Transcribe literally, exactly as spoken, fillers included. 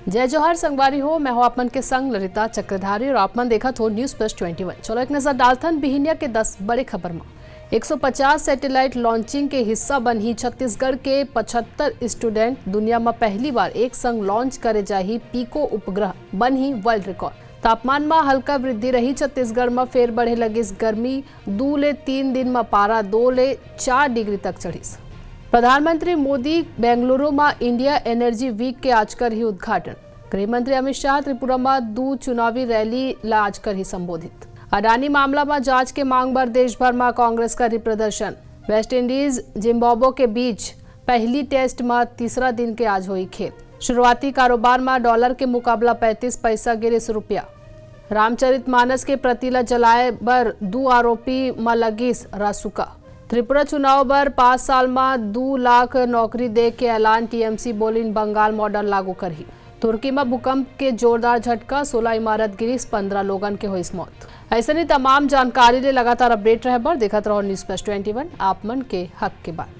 जय जोहार संगवारी हो, मैं हूं आप मन के संग ललिता चक्रधारी और आप मन देखत हो News Plus Twenty One। चलो एक नजर डालथन बिहिनिया के दस बड़े खबर म। एक सौ पचास सैटेलाइट लॉन्चिंग के हिस्सा बनही छत्तीसगढ़ के पचहत्तर स्टूडेंट। दुनिया म पहली बार एक संग लॉन्च करे जाही पीको उपग्रह, बनही वर्ल्ड रिकॉर्ड। तापमान म हल्का वृद्धि रही, छत्तीसगढ़ म फेर बढ़े लगिस गर्मी, दू ले तीन दिन म पारा दो ले चार डिग्री तक चढ़िस। प्रधानमंत्री मोदी बेंगलुरु म इंडिया एनर्जी वीक के आज करही उद्घाटन। गृह मंत्री अमित शाह त्रिपुरा म दू चुनावी रैली ला आज करही संबोधित। अडानी मामला म जांच के मांग बर देश भर म कांग्रेस करही प्रदर्शन। वेस्ट इंडीज जिम्बाब्वे के बीच पहली टेस्ट म तीसरा दिन के आज होई खेल। शुरुआती कारोबार म डॉलर के मुकाबला पैंतीस पैसा गिरिस रुपया। रामचरित मानस के प्रति ल जलाए बर दू आरोपी म लगिस रासुका। त्रिपुरा चुनाव बर पाँच साल म दू लाख नौकरी दे के ऐलान, टीएमसी बोलिन बंगाल मॉडल लागू करही। तुर्की म भूकंप के जोरदार झटका, सोलह इमारत गिरिस, पन्द्रह लोगन के होइस मौत। ऐसने तमाम जानकारी ले लगातार अपडेट रहे बर देखत रहो News Plus Twenty One, आप मन के हक के बात।